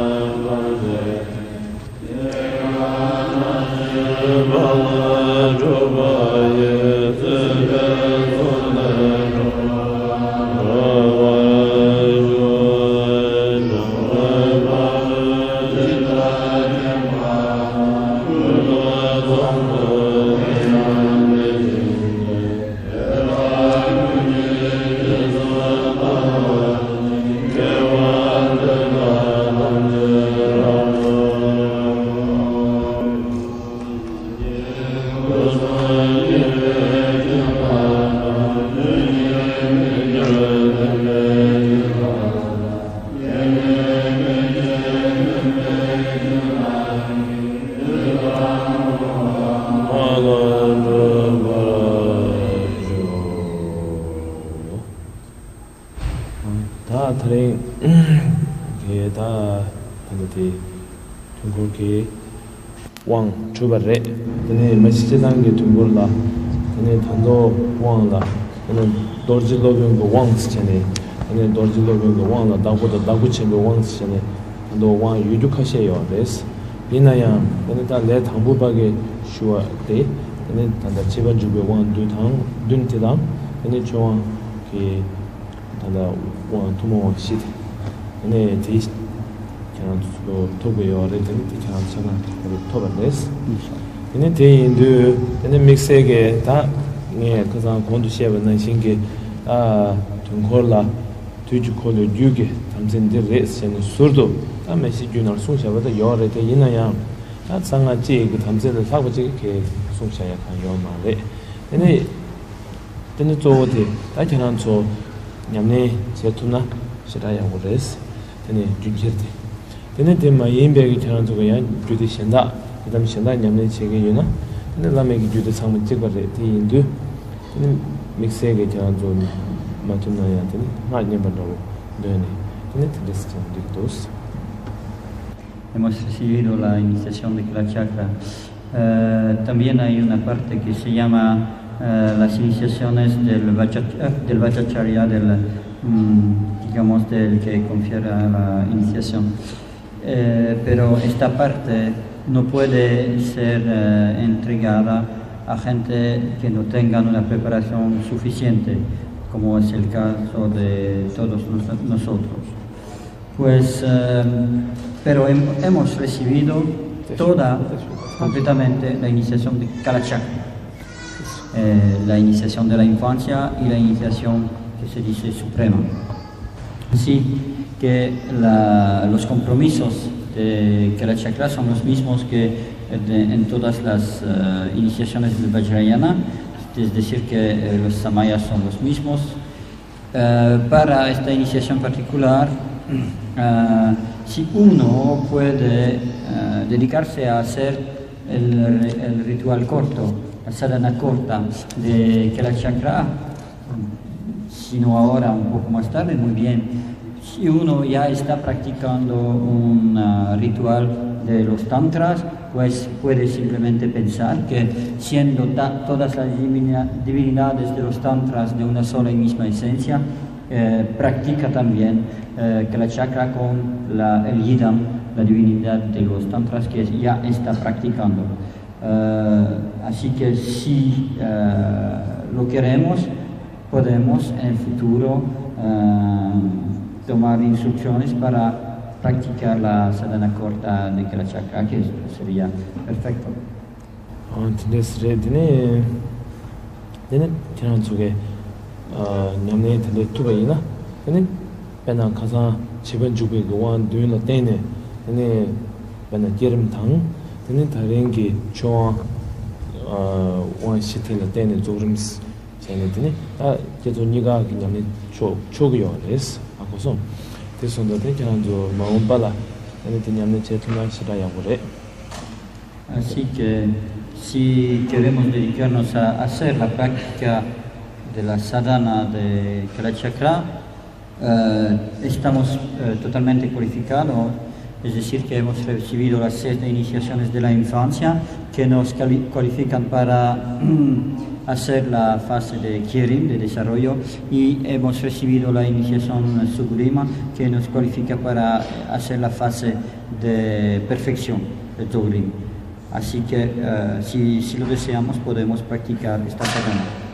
ད་ཐག་རིང་གི་ད་ད་ལྟ་དེ་ དུས་འཁོར་གྱི་དབང་གྲུབ་པ་རེད། དེ་ནས་མ་གཞི་སྤྱིར་བཏང་གི་དུས་འཁོར་ལ། དེ་ནས་ད་མདོ་དབང་ལ། དེ་ནས་རྡོ་རྗེ་སློབ་དཔོན་གྱི་དབང་ཟེར་བྱས་ནས། དེ་ནས་རྡོ་རྗེ་སློབ་དཔོན་གྱི་དབང་ལ་བདག་པོ་དང་བདག་པོ་ཆེན་པོའི་དབང་ཟེར་བྱས་ནས། ད་མདོ་དབང་ཡོད་རྒྱུ་ཁ་ཤས་ཡོད་རེད། ཡིན་ན་ཡང་དེ་ནས་ད་ལས་དང་པོ་པ་གི་ཞུ་བ་དེ། དེ་ནས་ད་ལྟ་བྱེད་པ་འཇུག་པའི་དབང་བདུན་དང་བདུན་དེ་དང་། དེ་ནས་ཆོས་དབང་གི། ད་ལྟ་དབང་ཐུན་མོང་དབང་བཞི་དེ། དེ་ནས་དེ་ཁྱེད་རང་ཚོ་ཐོབ་དགོས་ཡོད་རེད། དེ་ནས་དེ་ཁྱེད་རང་ཚོ་ཁྱེད་རང་ཐོབ་པ་རེད། དེ་ནས་དེ་ཡིན་དུས་དེ་ནས་དམིགས་བསལ་གྱི་ད་ངས་ཁ་སང་གོང་དུ་བཤད་པ་ནང་བཞིན་གྱི། ད་དུས་འཁོར་ལ་དུས་ཀྱི་འཁོར་ལོའི་རྒྱུད་ཀྱི་དམ་ཚིག་འདི་རེད་ཟེར་ནས་ཟུར་དུ་ད་མ་གཞི་རྒྱུད་ནང་གསུངས་བཞག་པ་ད་ཡོད་རེད། དེ་ཡིན་ན་ཡང་ད་གསང་སྔགས་སྤྱི་ཡི་གི་དམ་ཚིག་ལས་ལྷག་པ་ཅིག་གིས་གསུངས་བཞག་ཡ་གང་ཡོད་མ་རེད། དེ་ནས། དེ་ནི་གཙོ་བོ་དེ་ད་ཁྱེད་རང་ཚོ་ཉམས་ལེན་བྱེད་ཐུབ་ན་ཞེ་དྲག་ཡག་པོ་རེད། དེ་ནི་རྒྱུན་ཁྱེར་ཏེ། དེ་ནི་དེ་མ་ཡིན་པའི་གི་ཁྱེད་རང་ཚོ་གི་ཡང་རྒྱུད་སྡེ་གཞན་དག་ཡི་དམ་གཞན་དག་ཉམས་ལེན་བྱེད་ཀྱི་ཡོད་ན། དེ་ནི་བླ་མེད་ཀྱི་རྒྱུད་སྡེ་ཚང་མ་གཅིག་པ་རེད། དེ་ཡིན་དུས། དེ་ནི་དམིགས་བསལ་གྱི་ཁྱེད་རང་ཚོ་མ་ཐུབ་ན་ཡང་དེ་ནི་སྔགས་བསྙེན་པ་འདྲ་བོ་འདོན་ནས་དེ་ནི་དེ་འདྲ་ཞིག་ཀྱང་འགྲིག་འདུག Hemos recibido la iniciación de Kalachakra. Eh, también hay una parte que se llama eh, las iniciaciones del Vacha-, eh, del Vajracharya, del, mm, digamos, del que confiere la iniciación. Eh, pero esta parte no puede ser eh, entregada a gente que no tengan una preparación suficiente, como es el caso de todos nos- nosotros. Pues, eh, pero hem- hemos recibido toda, completamente, la iniciación de Kalachakra. Eh, la iniciación de la infancia y la iniciación que se dice suprema. Así que la- los compromisos de Kalachakra son los mismos que de- en todas las eh, iniciaciones del Vajrayana, es decir, que eh, los samayas son los mismos. Eh, para esta iniciación particular, eh, si uno puede eh, dedicarse a hacer el, el ritual corto, la sadhana corta de Kalachakra, si no ahora, un poco más tarde, muy bien. Si uno ya está practicando un ah, ritual de los tantras, pues puede simplemente pensar que siendo ta- todas las divina- divinidades de los tantras de una sola y misma esencia, eh, practica también eh, Kalachakra con la- el yidam, la divinidad de los tantras que ya está practicando. Eh, así que si eh, lo queremos, podemos en el futuro eh, tomar instrucciones para practicar la sadhana corta de Kalachakra, que esto sería perfecto. ཨ། དེ་འདྲས་རེད། དེ་ནས་དེ་ནས་ཁྱེད་རང་ཚོ་གི་ཨ། ཉམས་ལེན་དེ་འདྲས་ཐུབ་པ་ཡིན་ན། དེ་ནས་དཔེར་ན་ཁ་སང་བྱེད་པ་འཇུག་པའི་གི་དབང་བདུན་ལ་བརྟེན་ནས། དེ་ནས་དཔེར་ན་བསྐྱེད་རིམ་དང་། དེ་ནས་ད་རིང་གི་ཆོས་དབང་ཨ། དབང་བཞི་དེ་ལ་བརྟེན་ནས་རྫོགས་རིམ་བྱས་ནས། དེ་ནས་ད་བསྐྱེད་རྫོགས་གཉིས་ཀ་གི་ཉམས་ལེན་ཆོག་ཆོག་གི་ཡོད་རེད། ཨ། གོ་སོང་། དེ་སོང་ཙང་དེ་ཁྱེད་རང་ཚོ་མ་འོངས་པ་ལ་དེ་ནས་དེ་ཉམས་ལེན་བྱེད་ཐུབ་ན་ཞེ་དྲག་ཡག་པོ་རེད། Así que si queremos dedicarnos a hacer la práctica de la sadhana de Kalachakra, eh, estamos eh, totalmente cualificados, es decir, que hemos recibido las siete iniciaciones de la infancia que nos cali- cualifican para hacer la fase de Kyerim, de desarrollo, y hemos recibido la iniciación Sugrima que nos cualifica para hacer la fase de perfección, de Togrim. Así que eh, si, si lo deseamos, podemos practicar esta sadhana.